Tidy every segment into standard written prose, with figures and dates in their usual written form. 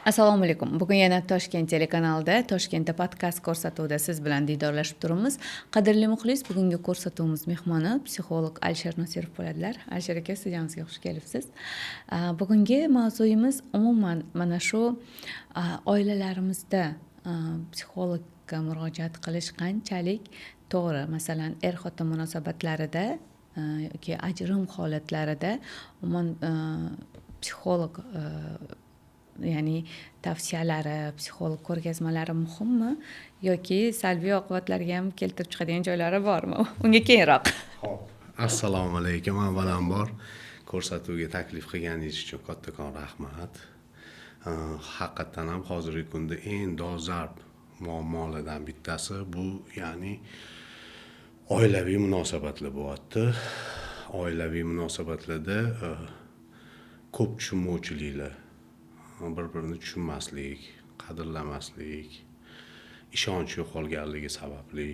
Assalomu alaykum. Bugun yana Toshkent telekanalida, Toshkentda podkast ko'rsatuvida siz bilan diydorlashib turibmiz. Qadrli muxlis, bugungi ko'rsatuvimiz mehmoni psixolog Alisher Nosirov bo'ladilar. Alisher aka, studiyamizga xush kelibsiz. Bugungi mavzuyimiz umuman mana shu oilalarimizda psixologga murojaat qilish qanchalik to'g'ri? Masalan, er-xotin munosabatlarida yoki ajrim holatlarida umuman psixolog, ya'ni tavsiyalari, psixolog ko'rgazmalari muhimmi yoki salbiy oqibatlarga ham keltirib chiqadigan joylari bormi? Unga keyinroq. Ho'p, assalomu alaykum. Avvalambor, ko'rsatuvga taklif qilganingiz uchun kattakon rahmat. Haqiqatdan ham hozirgi kunda eng dolzarb muammolardan bittasi bu, ya'ni oilaviy munosabatlar bo'lyapti. Oilaviy munosabatlarda ko'p tushunmovchiliklar, bir birini tushunmaslik, qadrlamaslik, ishonch yo'qolganligi sababli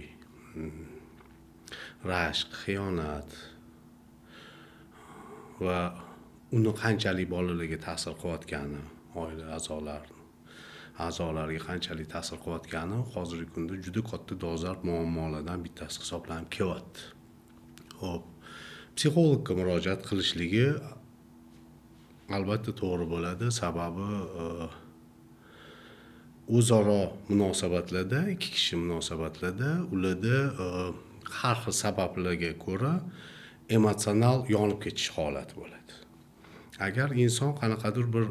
rashk, xiyonat va uni qanchalik bolalarga ta'sir qilayotgani, oila a'zolariga qanchalik ta'sir qilayotgani hozirgi kunda juda katta dolzarb muammolardan bittasi hisoblanib kelyapti. Ho'p, psixologga murojaat qilishligi albatta to'g'ri bo'ladi, sababi o'zaro munosabatlarda, ikki kishi munosabatlarda ularda har xil sabablarga ko'ra emotsional yonib ketish holati bo'ladi. Agar inson qanaqadir bir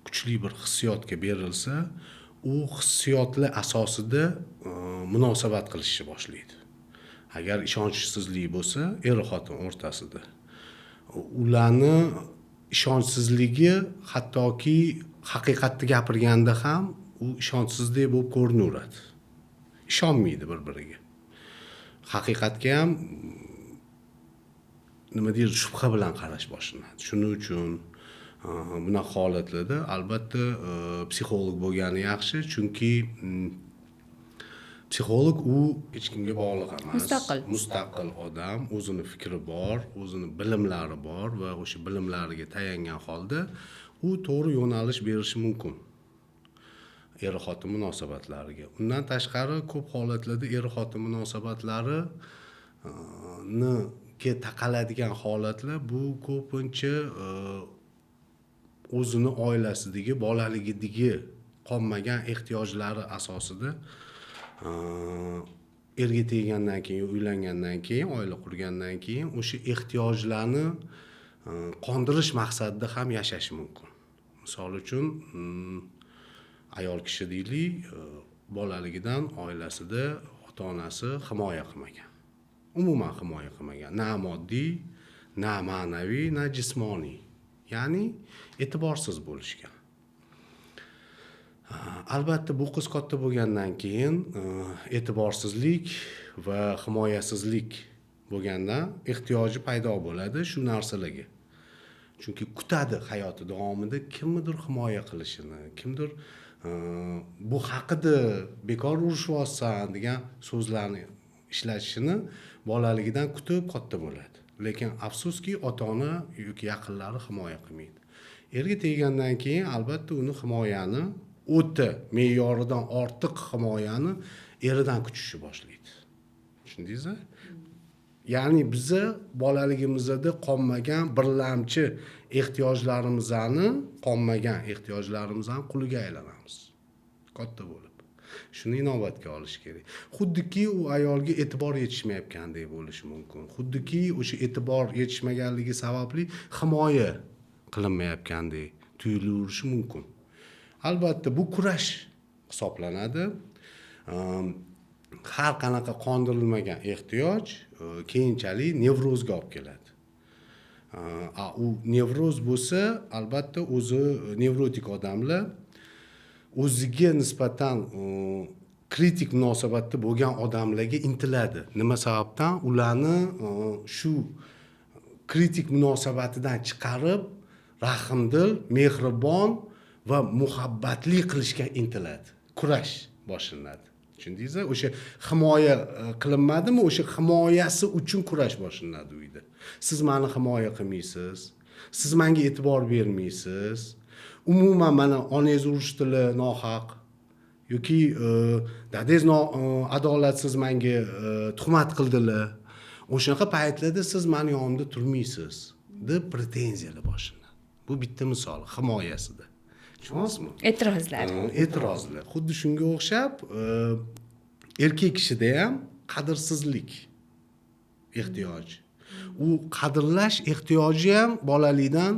kuchli bir hissiyotga berilsa, u hissiyotlar asosida munosabat qilishni boshlaydi. Agar ishonchsizlik bo'lsa er xotin o'rtasida, ularni ishonchsizligi hattoki haqiqatni gapirganda ham u ishonchsizdek bo'lib ko'rinaveradi, ishonmaydi bir biriga, haqiqatga ham, nima deydi, shubha bilan qarash boshlanadi. Shuning uchun bunaqa holatlarda albatta psixolog bo'lgani yaxshi, chunki psixolog u hech kimga bog'liq emas. Mustaqil. Mustaqil odam, o'zini fikri bor, o'zini bilimlari bor va o'sha bilimlariga tayangan holda u to'g'ri yo'nalish berishi mumkin er xotin munosabatlariga. Undan tashqari, ko'p holatlarda er xotin munosabatlari ni taqaladigan holatlar bu ko'pincha o'zini oilasidagi, bolaligidagi qonmagan ehtiyojlari asosida erga teggandan keyin, uylangandan keyin, oila qurgandan keyin o'sha ehtiyojlarni qondirish maqsadida ham yashashi mumkin. Misol uchun, ayol kishi deylik, bolaligidan oilasida ota onasi himoya qilmagan, umuman himoya qilmagan, na moddiy, na ma'naviy, na jismoniy, ya'ni e'tiborsiz bo'lishgan. Albatta, bu qiz katta bo'lgandan keyin e'tiborsizlik va himoyasizlik bo'lgandan ehtiyoji paydo bo'ladi shu narsalarga, chunki kutadi hayoti davomida kimnidir himoya qilishini, kimdir bu haqida "Bekor urushyapsan" degan so'zlarni ishlatishini bolaligidan kutib katta bo'ladi. Lekin afsuski, ota ona yoki yaqinlari himoya qilmaydi. Erga teggandan keyin albatta uni himoyani, o'ta me'yoridan ortiq himoyani eridan kutishni boshlaydi. Tushundingiz? Ya'ni biza bolaligimizda qonmagan birlamchi ehtiyojlarimizni, qonmagan ehtiyojlarimizni quliga aylanamiz katta bo'lib. Shuni inobatga olish kerak. Xuddiki u ayolga e'tibor yetishmayotgandek bo'lishi mumkin, xuddiki o'sha e'tibor yetishmaganligi sababli himoya qilinmayotgandek tuyulaverishi mumkin. Albatta, bu kurash hisoblanadi. Har qanaqa qondirilmagan ehtiyoj keyinchalik nevrozga olib keladi. A u nevroz bo'lsa, albatta o'zi nevrotik odamlar o'ziga nisbatan kritik munosabatda bo'lgan odamlarga intiladi. Nima sababdan? Ularni shu kritik munosabatidan chiqarib, rahmdil, mehribon va muhabbatli qilishga intiladi. Kurash boshlanadi, tushundingiz? O'sha himoya qilinmadimi, o'sha himoyasi uchun kurash boshlanadi uyda. "Siz mani himoya qilmaysiz, siz manga e'tibor bermaysiz." Umuman mana onangiz urishdilar nohaq yoki dadangiz adolatsiz menga tuhmat qildilar. O'shanaqa paytlarda siz mani yonimda turmaysiz deb pretenziyalar boshlanadi. Bu bitta misol himoyasida. Tushunyapsizmi? E'tirozlar. E'tirozlar. Xuddi shunga o'xshab erkak kishida ham qadrsizlik ehtiyoji. U qadrlash ehtiyoji ham bolalikdan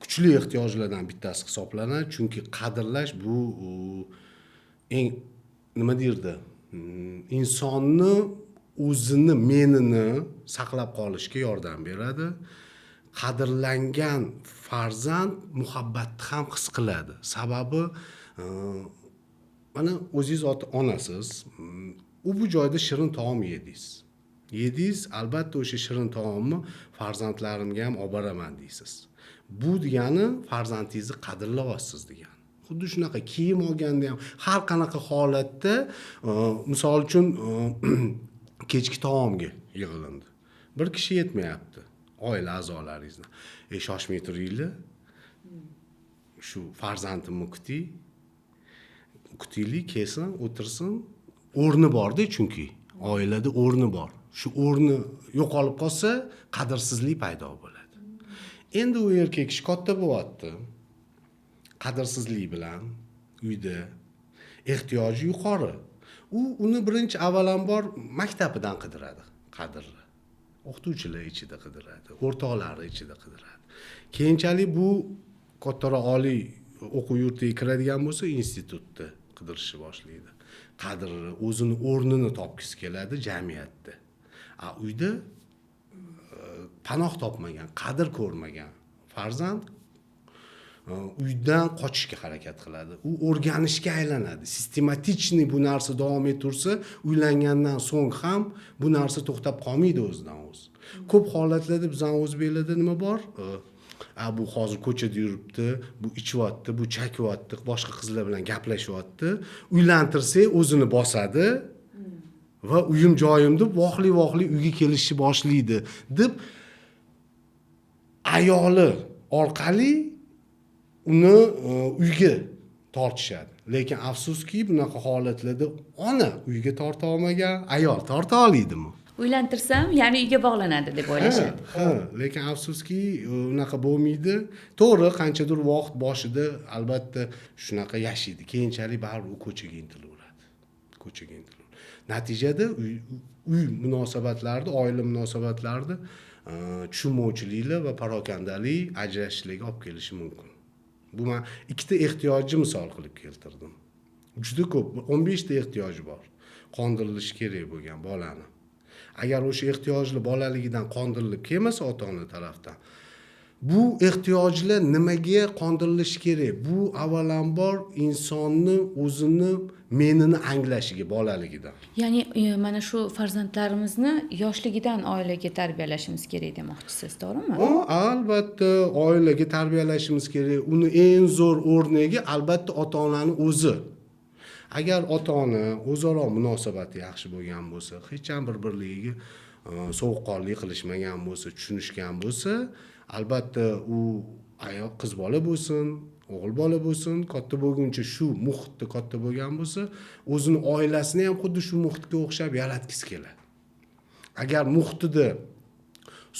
kuchli ehtiyojlardan bittasi hisoblanadi. Chunki qadrlash bu eng nima deydi, insonni o'zini menini saqlab qolishga yordam beradi. Qadrlangan farzand muhabbatni ham his qiladi. Sababi mana o'zingiz ota onasiz, u bu joyda shirin taom yedingiz. Yedingiz, albatta o'sha shirin taomni farzandlarimga ham olib boraman deysiz. Bu degani farzandingizni qadrlayapsiz degani. Xuddi shunaqa kiyim olganda ham har qanaqa holatda, misol uchun kechki taomga yig'ilindi. Bir kishi yetmayapti oila a'zolaringizdan. Shoshmay turinglar. Shu farzandimni kuting. Kutaylik, kelsin, o'tirsin. O'rni borda, chunki oilada o'rni bor. Shu o'rni yo'qolib qolsa, qadrsizlik paydo bo'ladi. Endi u erkak kishi katta bo'lyapti. Qadrsizlik bilan uyda ehtiyoji yuqori. U uni birinchi avvalambor maktabidan qidiradi qadrni. O'qituvchilar ichida qidiradi, o'rtoqlari ichida qidiradi. Keyinchalik bu kattaroq oliy o'quv yurtiga kiradigan bo'lsa, institutda qidirishni boshlaydi. Qadrini, o'zini o'rnini topgisi keladi jamiyatda. A uyda panoh topmagan, qadr ko'rmagan farzand uydan qochishga harakat qiladi. U o'rganishga aylanadi. Sistematichniy bu narsa davom etaversa, uylangandan so'ng ham bu narsa to'xtab qolmaydi o'zidan o'zi. Ko'p holatlarda bizning o'zbeklarda nima bor? Bu hozir ko'chada yuribdi, bu ichyapti, bu chakyapti, boshqa qizlar bilan gaplashyapti. Uylantirsak o'zini bosadi va uyim joyim deb vohli-vohli uyga kelishni boshlaydi deb ayoli orqali uni uyga tortishadi. Lekin afsuski bunaqa holatlarda ona uyga torta olmagan, ayol torta oladimi? Uylantirsam, ya'ni uyga bog'lanadi deb o'ylashadi. Ha, lekin afsuski unaqa bo'lmaydi. To'g'ri, qanchadir vaqt boshida albatta shunaqa yashaydi. Keyinchalik baribir u ko'chaga intilaveradi. Ko'chaga intilaveradi. Natijada uy munosabatlarida, oila munosabatlarida tushunmovchiliklar va parokandalik, ajrashishlarga olib kelishi mumkin. Bu men ikkita ehtiyojni misol qilib keltirdim. Juda ko'p, 15 ta ehtiyoji bor. Qondirilishi kerak bo'lgan bolani. Agar o'sha ehtiyojli bolaligidan qondirilib kelmasa ota-ona tarafdan, bu ehtiyojlar nimaga qondirilishi kerak? Bu avvalambor insonni o'zini menini anglashiga bolaligidan. Ya'ni mana shu farzandlarimizni yoshligidan oilaga tarbiyalashimiz kerak demoqchisiz, to'g'rimi? Albatta oilaga tarbiyalashimiz kerak. Uni eng zo'r o'rnagi albatta ota-onani o'zi. Agar ota-ona o'zaro munosabati yaxshi bo'lgan bo'lsa, hech ham bir-birligiga sovuqqonlik qilishmagan bo'lsa, tushunishgan bo'lsa, albatta u ayol qiz bola bo'lsin, o'g'il bola bo'lsin, katta bo'lguncha shu muhitda katta bo'lgan bo'lsa, o'zini oilasini ham xuddi shu muhitga o'xshab yaratgisi keladi. Agar muhitida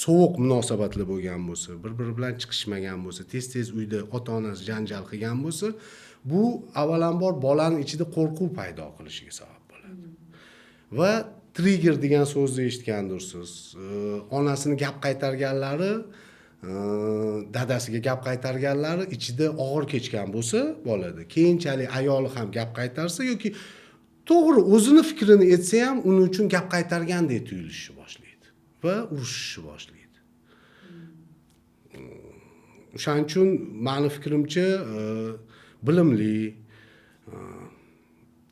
sovuq munosabatlar bo'lgan bo'lsa, bir-biri bilan chiqishmagan bo'lsa, tez-tez uyda ota-onasi janjal qilgan bo'lsa, bu avvalambor bolani ichida qo'rquv paydo qilishiga sabab bo'ladi. Va trigger degan so'zni eshitgandirsiz. Onasini gap qaytarganlari, dadasiga gap qaytarganlari ichida og'ir kechgan bo'lsa bolada, keyinchalik ayoli ham gap qaytarsa yoki to'g'ri o'zini fikrini aytsa ham uning uchun gap qaytargandek tuyulishni boshlaydi va urushishni boshlaydi. O'shaning uchun mani fikrimcha bilimli,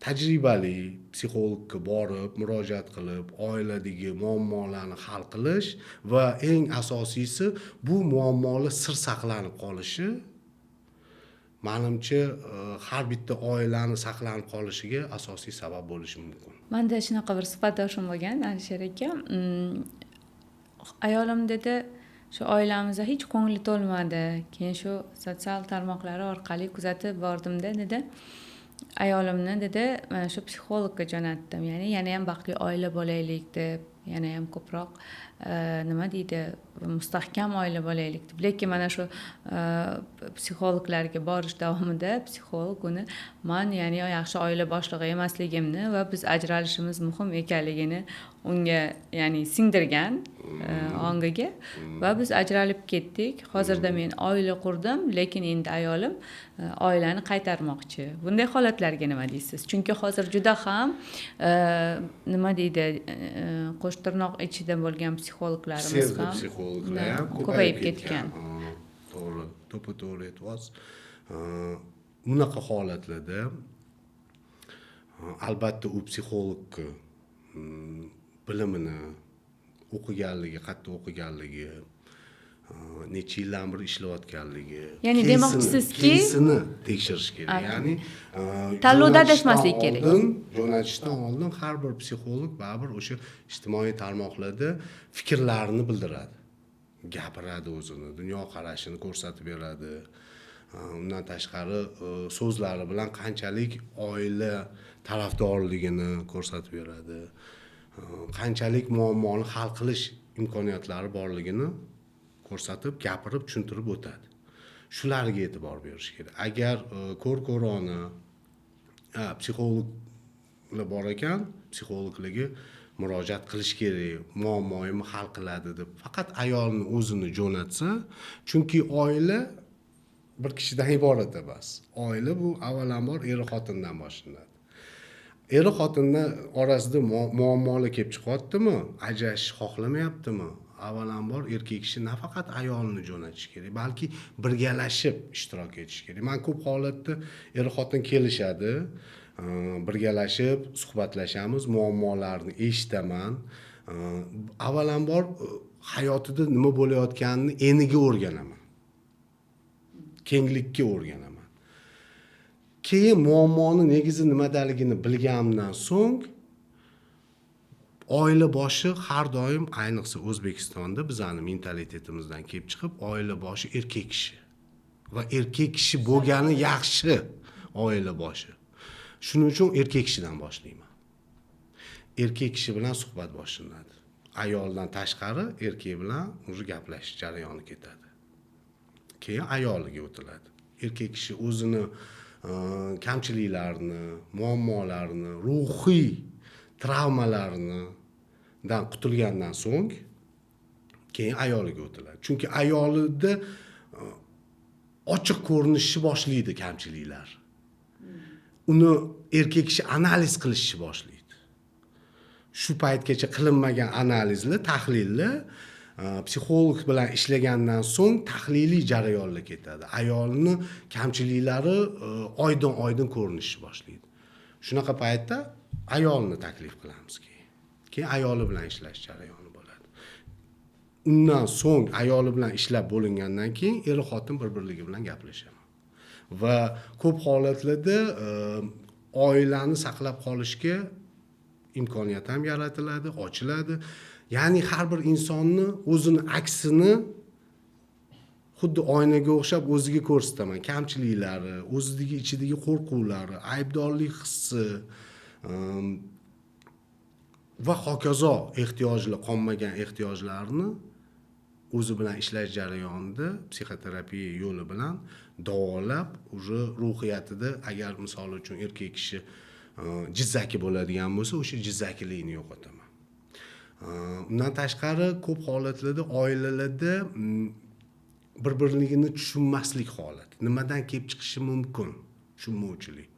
tajribali psixologga borib murojaat qilib, oiladagi muammolarni hal qilish va eng asosiysi bu muammolar sir saqlanib qolishi manimcha har bitta oilani saqlanib qolishiga asosiy sabab bo'lishi mumkin. Menda shunaqa bir suhbatdoshim bo'lgan, Alisher aka. Ayolim dedi, Shu oilamizda hech ko'ngli to'lmadi. Keyin shu sotsial tarmoqlari orqali kuzatib bordimda, dedi, ayolimni, dedi, mana shu psixologga jo'natdim. Ya'ni yanayam baxtli oila bo'laylik deb, yanayam ko'proq nima deydi, mustahkam oila bo'laylik deb. Lekin mana shu psixologlarga borish davomida psixolog uni man, ya'ni yaxshi oila boshlig'i emasligimni va biz ajralishimiz muhim ekanligini unga, ya'ni singdirgan ongiga va biz ajralib ketdik. Hozirda men oila qurdim, lekin endi ayolim oilani qaytarmoqchi. Bunday holatlarga nima deysiz? Chunki hozir juda ham nima deydi, qo'shtirnoq ichida bo'lgan psixologlarimiz ham psixologlar ham ko'payib ketgan. To'g'ri, to'ppa-to'g'ri aytyapsiz. Bunaqa holatlarda albatta u psixologni bilimini, o'qiganligi, qayerda o'qiganligi, necha yildan beri ishlayotganligi, ya'ni demoqchisizki, keysini tekshirish kerak. Ya'ni tanlovda adashmaslik kerak. Jo'natishdan oldin har bir psixolog baribir o'sha ijtimoiy tarmoqlarda fikrlarini bildiradi, gapiradi, o'zini dunyoqarashini ko'rsatib beradi. Undan tashqari so'zlari bilan qanchalik oila tarafdorligini ko'rsatib beradi, qanchalik muammoni hal qilish imkoniyatlari borligini ko'rsatib, gapirib, tushuntirib o'tadi. Shularga e'tibor berish kerak. Agar ko'r-ko'rona psixologlar bor ekan, psixologlarga murojaat qilish kerak, muammoimni hal qiladi deb faqat ayolni o'zini jo'natsa, chunki oila bir kishidan iborat emas. Oila bu avvalambor er-xotindan boshlanadi. Er-xotinlar orasida muammolar kelib chiqyaptimi, ajrashish xohlamayaptimi? Avvalambor erkak kishi nafaqat ayolni jo'natish kerak, balki birgalashib ishtirok etish kerak. Men ko'p holatda er-xotin kelishadi, birgalashib suhbatlashamiz, muammolarni eshitaman. Avvalambor hayotida nima bo'layotganini eniga o'rganaman. Kenglikka o'rganaman. Keyin muammoni negizi nimadaligini bilganimdan so'ng oila boshi har doim, ayniqsa O'zbekistonda bizani mentalitetimizdan kelib chiqib, oila boshi erkak kishi va erkak kishi bo'lgani yaxshi oila boshi. Shuning uchun erkak kishidan boshlayman. Erkak kishi bilan suhbat boshlanadi. Ayoldan tashqari erkak bilan уже gaplashish jarayoni ketadi. Keyin ayoliga o'tiladi. Erkak kishi o'zini kamchiliklarini, muammolarini, ruhiy travmalarini dan qutulgandan so'ng keyin ayoliga o'tiladi. Chunki ayolida ochiq ko'rinishi boshlaydi kamchiliklar. Uni erkak kishi analiz qilishni boshlaydi. Shu paytgacha qilinmagan analizlar, tahlillar psixolog bilan ishlagandan so'ng tahliliy jarayonlar ketadi. Ayolni kamchiliklari oydin-oydin ko'rinishni boshlaydi. Shunaqa paytda ayolni taklif qilamiz keyin. Keyin ayoli bilan ishlash jarayoni bo'ladi. Undan so'ng ayoli bilan ishlab bo'lingandan keyin er-xotin bir-birligi bilan gaplashaman. Va ko'p holatlarda oilani saqlab qolishga imkoniyat ham yaratiladi, ochiladi. Ya'ni har bir insonni o'zini aksini xuddi oynaga o'xshab o'ziga ko'rsataman. Kamchiliklari, o'zidagi ichidagi qo'rquvlari, aybdorlik hissi va hokazo ehtiyojlar, qonmagan ehtiyojlarni o'zi bilan ishlash jarayonida psixoterapiya yo'li bilan davolab, уже ruhiyatida agar misol uchun erkak kishi jizzaki bo'ladigan bo'lsa, o'sha jizzakilikni yo'qotaman. Undan tashqari ko'p holatlarda oilalarda bir-birligini tushunmaslik holati. Nimadan kelib chiqishi mumkin tushunmovchilik?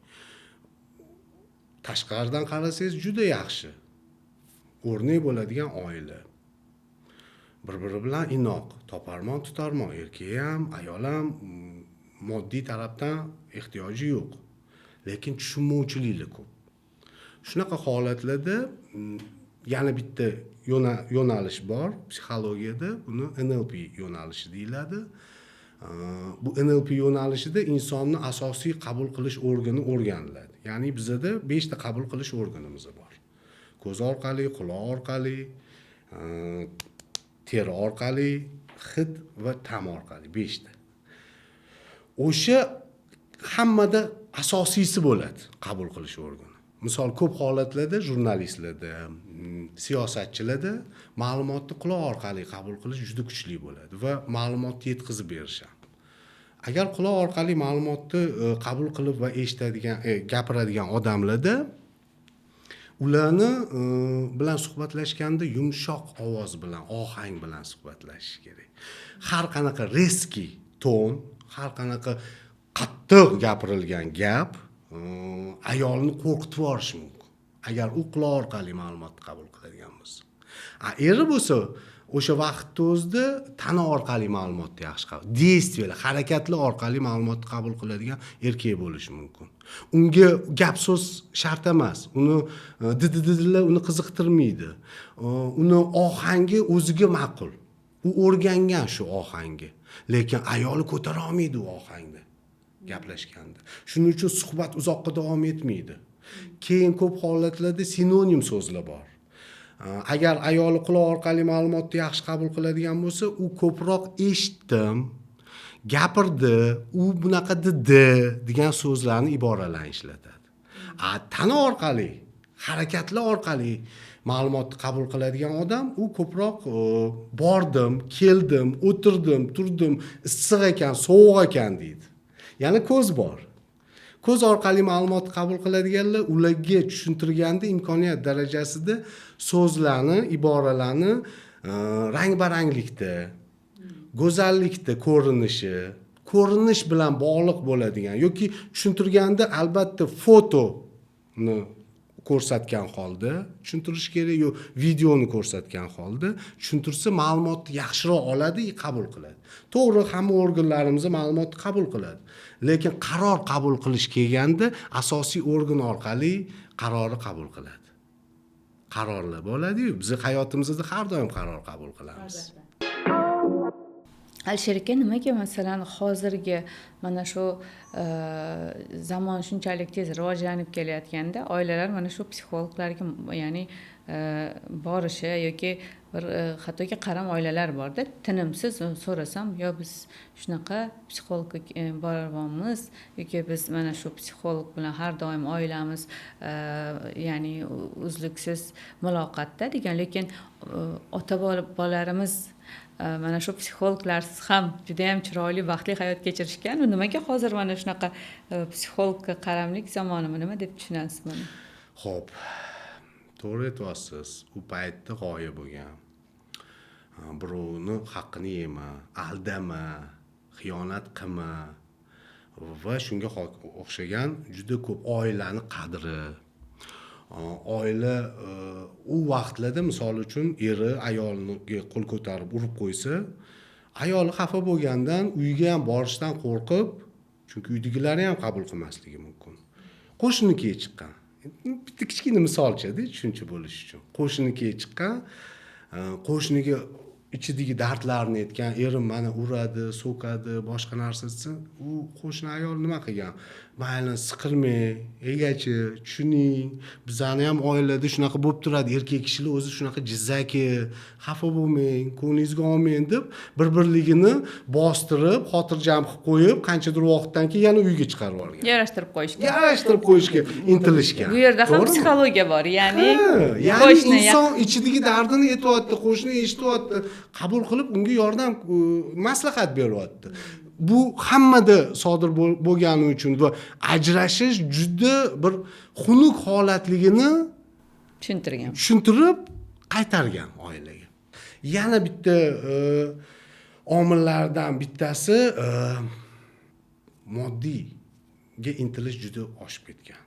Tashqaridan qarasangiz juda yaxshi, o'rnak bo'ladigan oila. Bir-biri bilan inoq, toparmon tutarmon, erkak ham, ayol ham moddiy tarafdan ehtiyoji yo'q. Lekin tushunmovchiliklar ko'p. Shunaqa holatlarda yana bitta yo'nalish bor psixologiyada, buni NLP yo'nalishi deyiladi. Bu NLP yo'nalishida insonni asosiy qabul qilish organi o'rganiladi. Ya'ni bizada 5 ta qabul qilish organimiz bor. Ko'z orqali, quloq orqali, teri orqali, hid va ta'm orqali, 5 ta. O'sha hammada asosiysi bo'ladi qabul qilish organi. Misol, ko'p holatlarda jurnalistlarda, siyosatchilarda ma'lumotni quloq orqali qabul qilish juda kuchli bo'ladi va ma'lumotni yetkazib berish ham. Agar quloq orqali ma'lumotni qabul qilib va eshitadigan, gapiradigan odamlarda, ularni bilan suhbatlashganda yumshoq ovoz bilan, ohang bilan suhbatlashish kerak. Har qanaqa резкий ton, har qanaqa qattiq gapirilgan gap ayolni qo'rqitib yuborishi mumkin, agar u quloq orqali ma'lumotni qabul qiladigan bo'lsa. A eri bo'lsa, o'sha vaqtni o'zida tana orqali ma'lumotni yaxshi qabul, действия lar, harakatlar orqali ma'lumotni qabul qiladigan erkak bo'lishi mumkin. Unga gap so'z shart emas, uni didi didilar uni qiziqtirmaydi. Uni ohangi o'ziga ma'qul, u o'rgangan shu ohangi, lekin ayoli ko'tara olmaydi u ohangni gaplashganda. Shuning uchun suhbat uzoqqa davom etmaydi. Keyin ko'p holatlarda sinonim so'zlar bor. Agar ayoli quloq orqali ma'lumotni yaxshi qabul qiladigan bo'lsa, u ko'proq "eshitdim", "gapirdi", "u bunaqa dedi" degan so'zlarni, iboralarni ishlatadi. A tana orqali, harakatlar orqali ma'lumotni qabul qiladigan odam, u ko'proq "bordim, keldim, o'tirdim, turdim, issiq ekan, sovuq ekan" deydi. Yana ko'z bor. Ko'z orqali ma'lumotni qabul qiladiganlar, ularga tushuntirganda imkoniyat darajasida so'zlarni, iboralarni rang baranglikda, go'zallikda ko'rinishi, ko'rinish bilan bog'liq bo'ladigan yoki tushuntirganda albatta fotoni ko'rsatgan holda tushuntirish kerak yo videoni ko'rsatgan holda tushuntirsa, ma'lumotni yaxshiroq oladi и qabul qiladi. To'g'ri, hamma organlarimiz ma'lumotni qabul qiladi, lekin qaror qabul qilish kelganda asosiy organ orqali qarorni qabul qiladi. Qarorlar bo'ladiyu, bizni hayotimizda har doim qaror qabul qilamiz. Alisher aka, nimaga, masalan, hozirgi mana shu zamon shunchalik tez rivojlanib kelayotganda oilalar mana shu psixologlarga, ya'ni borishi yoki bir hattoki qaram oilalar borda, tinimsiz so'rasam, yo biz shunaqa psixologga boryapmiz yoki biz mana shu psixolog bilan har doim oilamiz, ya'ni uzluksiz muloqotda degan. Lekin ota bolalarimiz mana shu psixologlarsiz ham judayam chiroyli, baxtli hayot kechirishgan. Nimaga hozir mana shunaqa psixologga qaramlik zamonimi, nima deb tushunasiz buni? Ho'p, to'g'ri aytyapsiz. U paytda g'oya bo'lgan: birovni haqqini yema, aldama, xiyonat qilma va shunga o'xshagan juda ko'p oilani qadri. Oila u vaqtlarda, misol uchun, eri ayoliga qo'l ko'tarib urib qo'ysa, ayoli xafa bo'lgandan uyiga ham borishdan qo'rqib, chunki uydagilari ham qabul qilmasligi mumkin, qo'shninikiga chiqqan. Bitta kichkina misolchada, tushuncha bo'lishi uchun. Qo'shninikiga chiqqan, qo'shniga ichidagi dardlarini aytgan: "Erim mani uradi, so'kadi, boshqa narsa", desa, u qo'shni ayol nima qilgan? "Mayli, siqilmang, egachi, tushuning, bizani ham oilada shunaqa bo'lib turadi, erkak kishilar o'zi shunaqa jizzaki, xafa bo'lmang, ko'nglingizga olmang", deb bir birligini bostirib, xotirjam qilib qo'yib, qanchadir vaqtdan keyin yana uyga chiqarib yuborgan. Yarashtirib qo'yishgan. Yarashtirib qo'yishga intilishgan. Bu yerda ham To'g'rimi? psixologiya bor, ya'ni Ha, ya'ni qo'shni inson ichidagi dardini aytyapti, qo'shni eshityapti, qabul qilib, unga yordam, maslahat beryapti. Bu hammada sodir bo'lgani uchun va ajrashish juda bir xunuk holatligini tushuntirgan. Tushuntirib qaytargan oilaga. Yana bitta omillardan bittasi moddiyga intilish juda oshib ketgan.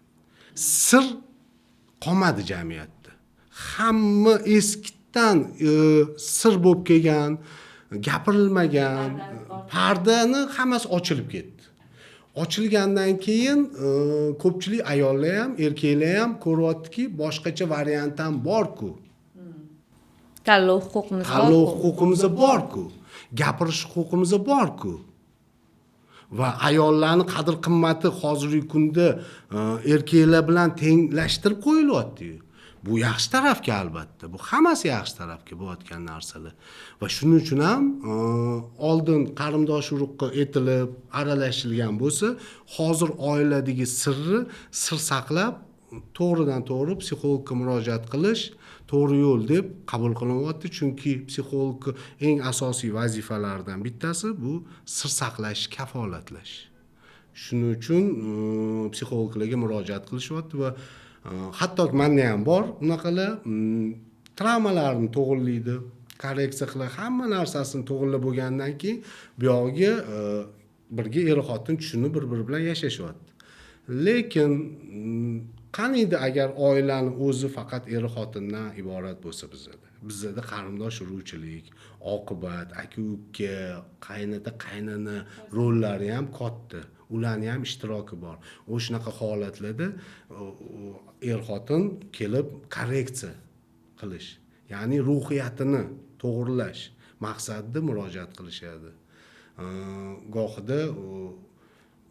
Sir qolmadi jamiyatda. Hamma eskidan sir bo'lib kelgan, gapirilmagan pardani hammasi ochilib ketdi. Ochilgandan keyin ko'pchilik ayollar ham, erkaklar ham ko'ryaptiki, boshqacha variant ham borku. Tanlov huquqimiz Tanlov bor-ku. huquqimiz borku, gapirish huquqimiz borku. Va ayollarni qadr qimmati hozirgi kunda erkaklar bilan tenglashtirib qo'yilyaptiyu. Bu yaxshi tarafga albatta, bu hammasi yaxshi tarafga bo'layotgan narsalar. Va shuning uchun ham oldin qarindosh urug'ga aytilib aralashilgan bo'lsa, hozir oiladagi sirni sir saqlab to'g'ridan to'g'ri psixologga murojaat qilish to'g'ri yo'l deb qabul qilinyapti. Chunki psixologni eng asosiy vazifalaridan bittasi bu sir saqlash, kafolatlash. Shuning uchun psixologlarga murojaat qilishyapti va hatto menda ham bor unaqalar, travmalarni to'g'irlaydi, korreksiya qiladi, hamma narsasini to'g'irlab bo'lgandan keyin bu yog'iga birga er xotin tushunib bir biri bilan yashashyapti. Lekin qaniydi agar oilani o'zi faqat er xotindan iborat bo'lsa bizada. Bizada qarindosh urug'chilik, oqibat, aka uka, qaynota qaynona rollari ham katta. Ularning ham ishtiroki bor. O'shanaqa holatlarda er xotin kelib korreksiya qilish, ya'ni ruhiyatini to'g'rilash maqsadida murojaat qilishadi. Gohida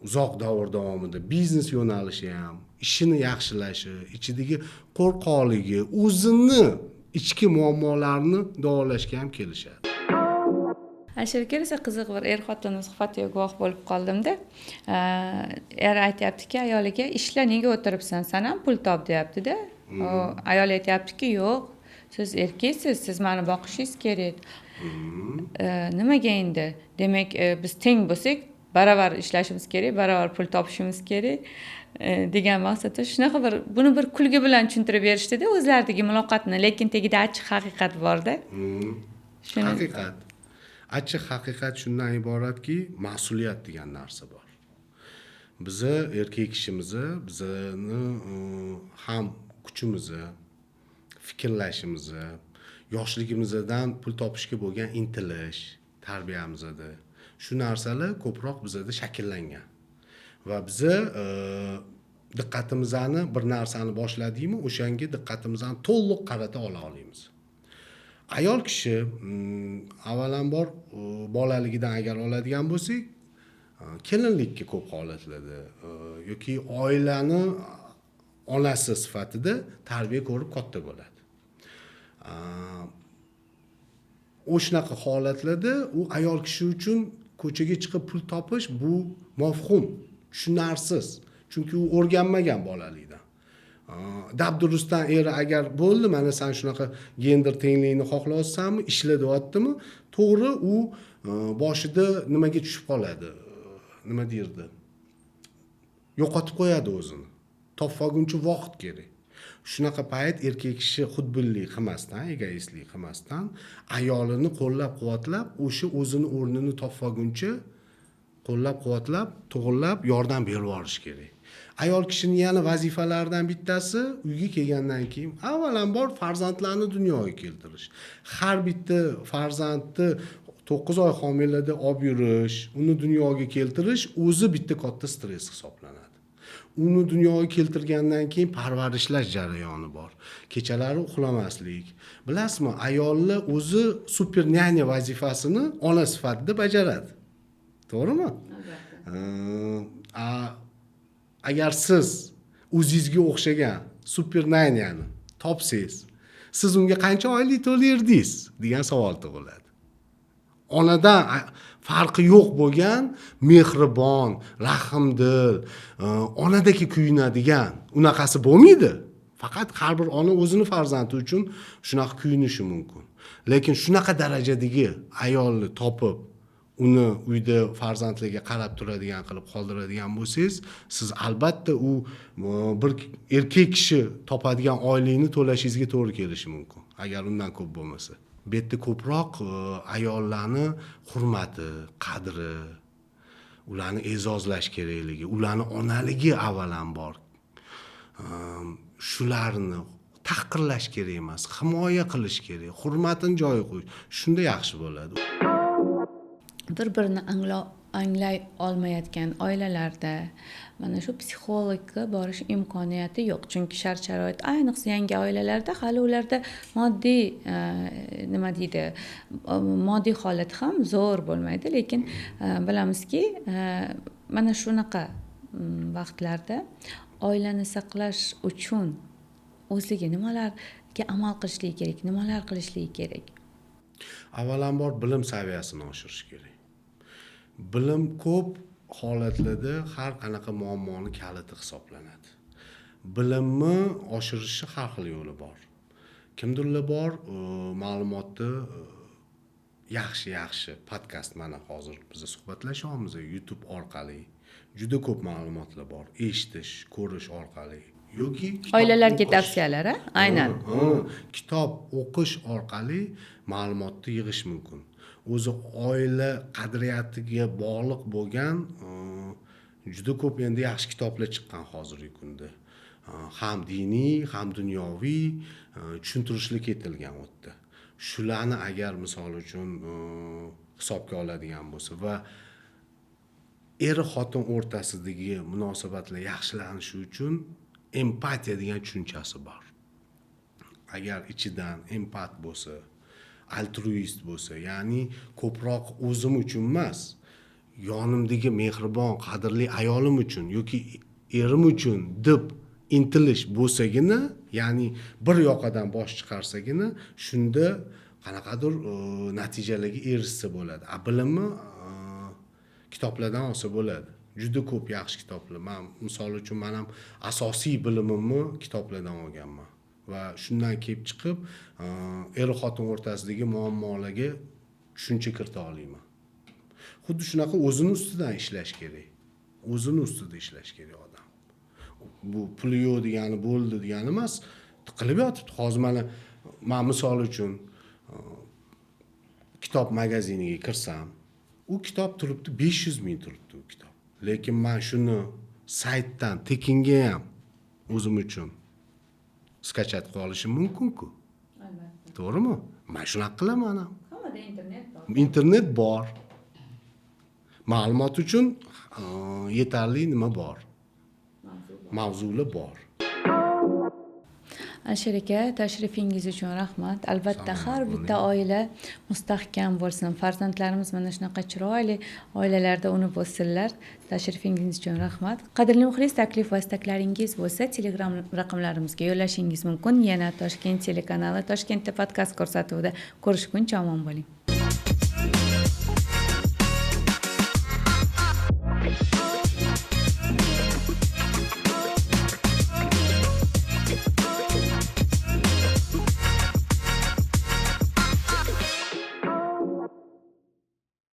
uzoq davr davomida biznes yo'nalishi ham, ishini yaxshilashi, ichidagi qo'rqoqligi, o'zini ichki muammolarini davolashga ham kelishadi. Alisher aka, esa qiziq bir er xotinni suhbatiga guvoh bo'lib qoldimda. Er aytyaptiki ayoliga, ishla, nega o'tiribsan, san ham pul top deyaptida. Ayol aytyaptiki, yo'q, siz erkaksiz, siz mani boqishingiz kerak. Nimaga endi? Demak, biz teng bo'lsak, baravar ishlashimiz kerak, baravar pul topishimiz kerak degan maqsadda shunaqa bir buni bir kulgi bilan tushuntirib berishdida o'zlaridagi muloqotni, lekin tagida achchiq haqiqat borda. Haqiqat. Achchiq haqiqat shundan iboratki, mas'uliyat degan narsa bor. Biza erkak kishimizni, bizani ham kuchimizni, fikrlashimizni, yoshligimizdan pul topishga bo'lgan intilish tarbiyamizda shu narsalar ko'proq bizada shakllangan. Va biza diqqatimizni bir narsani boshladikmi, o'shanga diqqatimizni to'liq qarata ola olamiz. Ayol kishi avvalambor bolaligidan agar oladigan bo'lsak, kelinlikka ko'p holatlarda yoki oilani onasi sifatida tarbiya ko'rib katta bo'ladi. O'shanaqa holatlarda u ayol kishi uchun ko'chaga chiqib pul topish bu mafhum, tushunarsiz. Chunki u o'rganmagan bolalikdan. Dabdurustdan eri agar bo'ldi, mana sen shunaqa gender tengligini xohlayapsanmi, ishla deyaptimi, to'g'ri u boshida nimaga tushib qoladi? Nima deyirdi? Yo'qotib qo'yadi o'zini. Topolguncha vaqt kerak. Shunaqa payt erkak kishi xudbinlik qilmasdan, egoistlik qilmasdan ayolini qo'llab-quvvatlab, o'sha o'zini o'rnini topolguncha qo'llab-quvvatlab, to'g'irlab yordam berib yuborish kerak. Ayol kishining yana vazifalaridan bittasi uyga kelgandan keyin avvalambor farzandlarni dunyoga keltirish. Har bitta farzandni 9 oy homilada olib yurish, uni dunyoga keltirish o'zi bitta katta stress hisoblanadi. Uni dunyoga keltirgandan keyin parvarishlash jarayoni bor. Kechalari uxlamaslik. Bilasizmi, ayollar o'zi super nyanya vazifasini ona sifatida bajaradi. To'g'rimi? Agar siz o'zingizga o'xshagan super nyanyani topsangiz, siz unga qancha oylik to'lardingiz degan savol tug'iladi. Onadan farqi yo'q bo'lgan mehribon, rahmdil, onadagi kuyunadigan unaqasi bo'lmaydi. Faqat har bir ona o'zini farzandi uchun shunaqa kuyunishi mumkin. Lekin shunaqa darajadagi ayolni topib, uni uyda farzandlarga qarab turadigan qilib qoldiradigan bo'lsangiz, siz albatta u bir erkak kishi topadigan oylikni to'lashingizga to'g'ri kelishi mumkin, agar undan ko'p bo'lmasa. Bu yerda ko'proq ayollarni hurmati, qadri, ularni e'zozlash kerakligi, ularni onaligi avvalambor. Shularni tahqirlash kerak emas, himoya qilish kerak, hurmatini joyiga qo'yish. Shunda yaxshi bo'ladi. Bir-birini anglay olmayotgan oilalarda mana shu psixologga borish imkoniyati yo'q. Chunki shart-sharoit, ayniqsa yangi oilalarda hali ularda moddiy nima deydi, moddiy holat ham zo'r bo'lmaydi, lekin bilamizki, mana shunaqa vaqtlarda oilani saqlash uchun o'zligi nimalarga amal qilishligi kerak, nimalar qilishligi kerak? Avvalambor bilim saviyasini oshirish kerak. Bilim ko'p holatlarda har qanaqa muammoni kaliti hisoblanadi. Bilimni oshirishni har xil yo'li bor. Kimdirlar bor, ma'lumotni yaxshi podkast, mana hozir biz suhbatlashyapmiz YouTube orqali. Juda ko'p ma'lumotlar bor, eshitish, ko'rish orqali yoki oilalarga tavsiyalar, aynan. Kitob o'qish orqali ma'lumotni yig'ish mumkin. O'zi oila qadriyatiga bog'liq bo'lgan juda ko'p endi yaxshi kitoblar chiqqan hozirgi kunda. Ham diniy, ham dunyoviy tushuntirishlar ketilgan u yerda. Shularni agar misol uchun hisobga oladigan bo'lsa va er xotin o'rtasidagi munosabatlar yaxshilanishi uchun empatiya degan tushunchasi bor. Agar ichidan empat bo'lsa, altruist bo'lsa, ya'ni ko'proq o'zim uchun emas, yonimdagi mehribon, qadrli ayolim uchun yoki erim uchun deb intilish bo'lsagina, ya'ni bir yoqadan bosh chiqarsagina, shunda qanaqadir natijalarga erishsa bo'ladi. A bilimni kitoblardan olsa bo'ladi. Juda ko'p yaxshi kitoblar. Men misol uchun men ham asosiy bilimimni kitoblardan olganman va shundan kelib chiqib er xotin o'rtasidagi muammolarga tushuncha kirita olaman. Xuddi shunaqa o'zini ustidan ishlash kerak. O'zini ustida ishlash kerak odam. Bu puli yo'q degani bo'ldi degani emas, tiqilib yotibdi. Hozir mana men misol uchun kitob magaziniga kirsam, u kitob turibdi 500 ming turibdi u kitob. Lekin men shuni saytdan tekinga ham o'zim uchun skachat qilib olishim mumkin-ku. Albatta. To'g'rimi? Men shunaqa qilaman ham. Hammada internet bor. Internet bor. Ma'lumot uchun yetarli nima bor? Mavzular bor. Alisher aka, tashrifingiz uchun rahmat. Albatta har bitta oila mustahkam bo'lsin. Farzandlarimiz mana shunaqa chiroyli oilalarda unib o'ssinlar. Tashrifingiz uchun rahmat. Qadrli muxlis, taklif va istaklaringiz bo'lsa, Telegram raqamlarimizga yo'llashingiz mumkin. Yana Toshkent telekanali Toshkentda podkast ko'rsatuvida ko'rishguncha omon bo'ling.